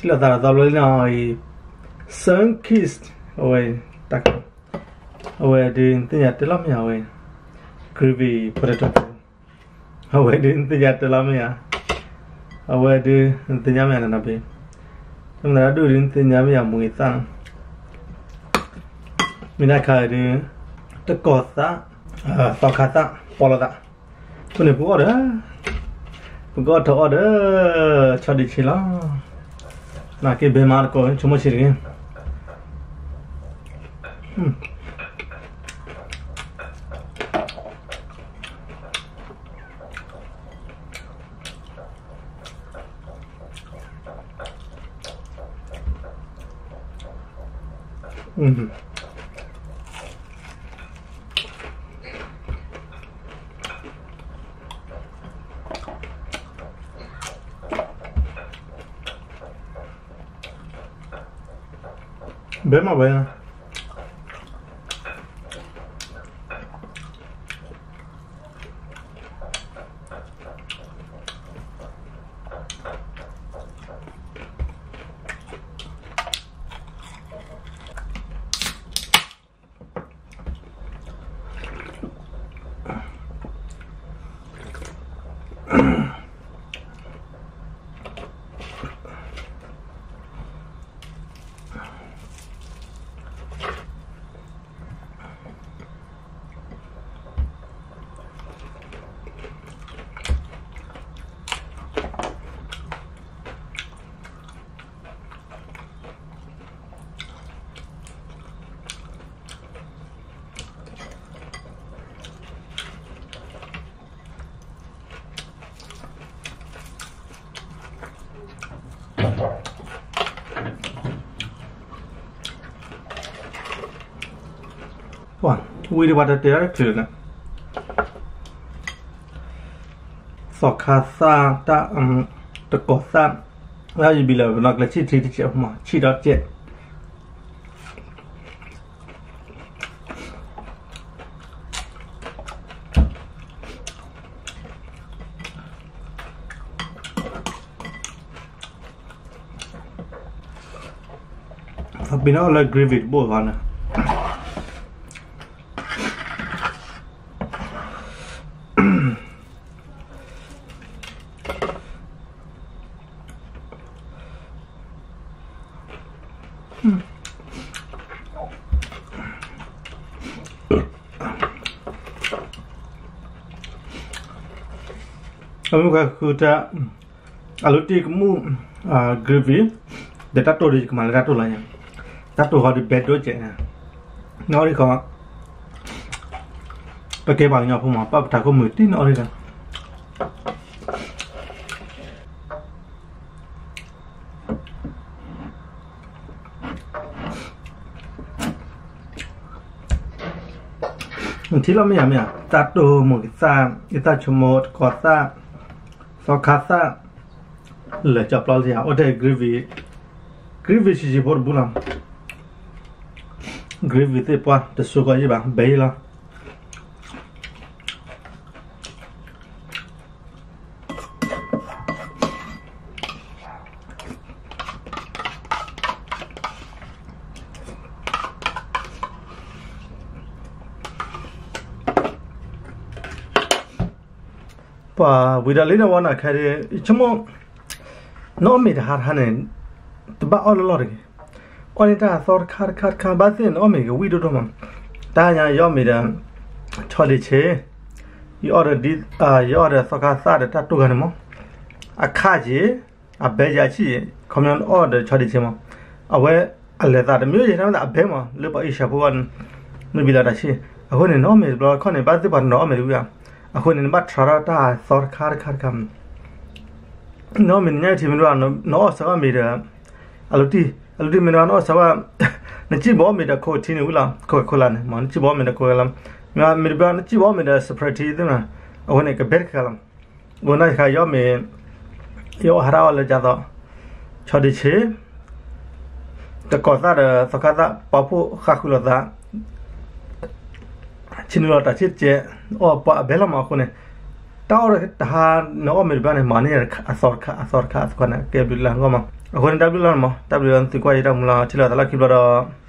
လီၤသးဒီးသီဘျီလံနီၤအံၤ, Sunkist, အဝဲ, တၢ်က, အဝဲဒုးနသ့ၣ်ညါတဲလီၤမ့ၢ်ဧါဝဲ, gravy potato, အဝဲဒုးနသ့ၣ်ညါတဲလီၤမ့ၢ်ဧါ, အဝဲဒုးနသ့ၣ်ညါမ့ၢ်ဧါနီၤနီၤဖဲ, တမ့ၢ်ဒၣ်ဒုးနသ့ၣ်ညါမ့ၢ်ဧါ မူဂ့ၤသၣ်နီၤ, မ့ၢ်ဒၣ်ခါဒုး, တကိးသၣ်, သီခါသၣ်, ပီလီၤသး, အဃိန့ၣ်ပကအီၣ်ဒီး, ပကအီၣ်ထီၣ်အီၣ်ဒီး, ဆီဒံၣ်ဆံလီၤ, နာ်က့ဘဲမၤတကိးဆိကမိၣ်ဆံးတဂ့ၤ. ဘဲမၤဝဲ ဝံၤဒံးပှၤတတဲတၢ်တချုးန့ၣ်, သီခါသၣ်, တကိးသၣ်, လၢယဘံလၢပနီၢ်ကျဲဆံၣ်ထံတကဲးမး ဆံၣ်ဒီးတကဲး သးပ့ၤနီၣ်အီၤလၢ gravy တဘိၣ်ဘၣ်န့ၣ်, အမ့ၢ်ဃုတၢ်, အလိၤတံၢ်ကမူၣ်, gravy, ဒီးတၢ်တိၢ်ဒီးယကမၤလၢတၢ်တိၢ်လီၤညါ, တၢ်တိၢ်ဃီဒီးဘဲဒိၣ်ကဲး, နအီၣ်ဒံးခီ, ပကဲပှၤကညီဖိမး ပာ်ပထးခိၣ်မုာ်တံၢ်နအီၣ်ဒံးလီၤ. နထံၣ်လီၤမ့ၢ်ဧါမ့ၢ်ဧါ တၢ်တိၢ်မိၢ်ကသၣ်, ယသၣ်ဆိကမိၣ် တကိးသၣ်, သီခါသၣ်, လၢာ်ကၠီပျီလၢယၤ အိၣ်ထဲ gravy, gravy ဆံးဆံးဖိတဘူၣ်လီၤ. gravy သ့ၣ်ပှၢ်တစိၤကီးယံၢ်ဘၣ် ဘဲယံၢ်လီၤ. ပှၤဝံၤဒီးလံဒီးဝဲနီၢ်ခဲဒ် ယဆိကမိၣ် နအီၣ်မ့ၤတဟါတဟါန့ၣ် တဘၣ်အီၣ်လၢလီၢ်တဂ့ၤ. အီၣ်န့ၢ်တၢ်သီတခါတခါတခါ ဘၣ်သ့ၣ်နအီၣ်မ့ၤကဝံၣ်ဒိၣ်ဒိၣ်မး. တၢ်ညါယအီၣ်မ့ၤဒီး ဆီဒံၣ်ဆံး, ယအီၣ်ဒီး ယအီၣ်ဒီးသီခါသၣ်ဒီးတၢ်တိၢ်ဂၤန့ၣ်မး. အခါက့ၤ အဘဲယၤဆံၣ်, ခီပညီနအီၣ်ဒီးဆီဒံၣ်ဆံးမး. အဝဲအလဲၤသးတမံၤယဲၢ်တၢ်မ့ၢ်သးအဘဲမး လၢပှၤအ့ၡၢၣ်ဖိဂီၢ်န့ၣ် မ့ၢ်ဘံလီၤတၢ်ဆံၣ်. အဃိန့ၣ် နအီၣ်မ့ၤတဘျီခီန့ၣ် ဘၣ်သ့ၣ်ပှၤတနီၤအီၣ်မ့ၤတဝံၣ်ဘၣ်. အဃိန့ၣ် နဘၣ် try ထီၣ်တၢ်သီတခါတခါတခါ နအီၣ်မ့ၤနညါထံမ့ၢ်တဘၣ် နအီၣ်စၢၤဘၣ်မ့ၤဒီး အလိၤတံၢ် အလိၤတံၢ်မ့ၢ်တဘၣ် နအီၣ်စၢၤဘၣ် နစံၣ်ဘီအီၣ်မ့ၤဒီး Coke ထံန့ၣ်ဝံၤလီၤ Coca-Cola န့ၣ် မ့ၢ်နစံၣ်ဘီအီၣ်မ့ၤဒီး Coca လီၤ. မ့ၢ်တဘျီ နစံၣ်ဘီအီၣ်မ့ၤဒီး Sprite ထံသ့ၣ်မး အဃိန့ၣ် ကဘဲတခါလီၤ. အဃိန့ၣ်ခါ ယအီၣ်မ့ၤ ယအီၣ်ဟးထီၣ်အီၣ်လၢကၠၢသီ ဆီဒံၣ်ဆံး တကိးသၣ်ဒီးသီခါသၣ် ပာ်ဖှိၣ်ဃၣ်ဃုာ်လိာ်သး ဆံနုာ်လီၤတၢ်ဆံၣ်တကဲး အီၣ်ပှၤအဘဲလီၤမးအဃိန့ၣ်, တၢ် တၢ်အီၣ်တဟါ နအီၣ်မ့ၢ်တဘၣ်န့ၣ် မၤန့ၢ်အသီတခါ အသီတခါ အသီတခါန့ၣ် ကဲဘျုးလၢ်ဂီၢ်မး. အဃိန့ၣ် တၢ်ဘျုးလီၤန့ၣ်မး, တၢ်ဘျုးလၢသုကွၢ်ယတၢ်မူလီၤ. ထံၣ်လိာ်သးလၢခံဘျီဒီး